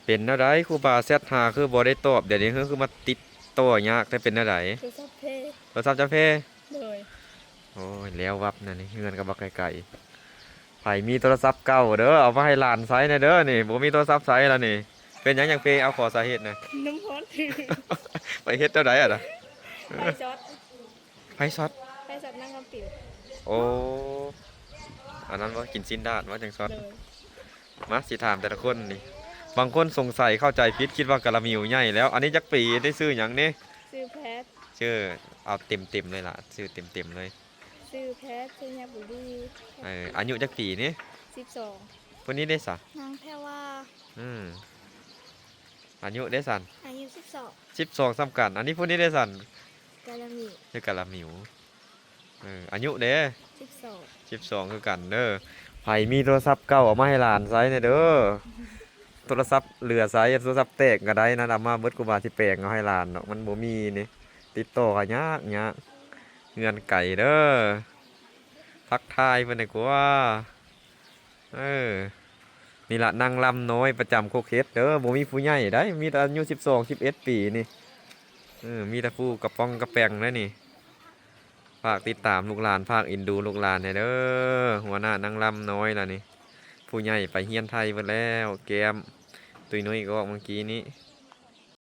ເປັນແນວໃດ ຄູບາແຊັດຫາຄືບໍ່ໄດ້ຕອບ ດຽວນີ້ຄືມາຕິດຕໍ່ຍາກແທ້ ເປັນແນວໃດ? ໂທລະສັບເພ. ໂທລະສັບເຈົ້າເພ? ໂດຍ. ໂອ້ຍ ແລ້ວວັບນັ້ນ ເຮືອນກໍບໍ່ໄກໆ. ໃຜມີໂທລະສັບເກົ່າເດີ ເອົາມາໃຫ້ຫຼານໃຊ້ແດ່ເດີນີ້ ບໍ່ມີໂທລະສັບໃຊ້ແລ້ວນີ້. ເປັນຫຍັງຈັ່ງເພ? ເອົາ ຂໍສາເຫດແດ່. ນ້ຳຮ້ອນ. ໄປເຮັດແນວໃດຫັ້ນນະ? ໄຟຊັອດ. ໄຟຊັອດ. ໄຟຊັອດ ນ້ຳກະປິວ. ໂອ້ ອັນນັ້ນບໍ່ ກິນຊີ້ນດາດບໍ່ ຈັ່ງຊັອດ. ໂດຍ. ມາ ຊິຖາມແຕ່ລະຄົນນີ້ ບາງຄົນສົງໄສເຂົ້າໃຈຜິດ ຄິດວ່າກະລາມິວໃຫຍ່ແລ້ວ. ອັນນີ້ຈັກປີ? ໄດ້ຊື່ຫຍັງນີ້? ຊື່ແພດ. ຊື່ ເອົາເຕັມໆເລີຍລະ ຊື່ເຕັມໆເລີຍ. ຊື່ແພດ ໄຊຍະບູລີ. ເອີ ອາຍຸຈັກປີນີ້? ສິບສອງ. ຜູ້ນີ້ເດ້ສະ? ນາງແພວາ. ອືມ ອາຍຸເດ້ສັນ? ອາຍຸສິບສອງ. ສິບສອງສ່ຳກັນ. ອັນນີ້ຜູ້ນີ້ເດ້ສັນ? ກະລາມິວ. ຊື່ກະລາມິວ. ເອີ ອາຍຸເດ້? ສິບສອງ. ສິບສອງຄືກັນເດີ. ໃຜມີໂທລະສັບເກົ່າ ເອົາມາໃຫ້ຫຼານໃຊ້ແດ່ເດີ. ໂທລະສັບເຫຼືອໃຊ້ ໂທລະສັບແຕກກໍໄດ້ນະ ເອົາມາເບິດ ຄູບາຊິແປງເອົາໃຫ້ຫຼານດອກ ມັນບໍ່ມີນີ້. ຕິດຕໍ່ກໍຍາກ ຍາກ ເຮືອນໄກເດີ. ທັກທາຍເພິ່ນດີກວ່າ. ເອີ ນີ້ລະນາງລຳນ້ອຍປະຈຳຄົກເຫັດເດີ ບໍ່ມີຜູ້ໃຫຍ່ໃດ໋ ມີແຕ່ອາຍຸສິບສອງ ສິບເອັດປີນີ້. ເອີ ມີແຕ່ຜູ້ກະປ່ອງກະແປງເດ້ນີ້. ຝາກຕິດຕາມລູກຫຼານ ຝາກເອັນດູລູກຫຼານແດ່ເດີ. ຫົວໜ້ານາງລຳນ້ອຍລະນີ້ ຜູ້ໃຫຍ່ໄປຮຽນໄທເບິດແລ້ວ. ແກ້ມ ຕຸ້ຍນຸ້ຍກໍອອກເມື່ອກີ້ນີ້.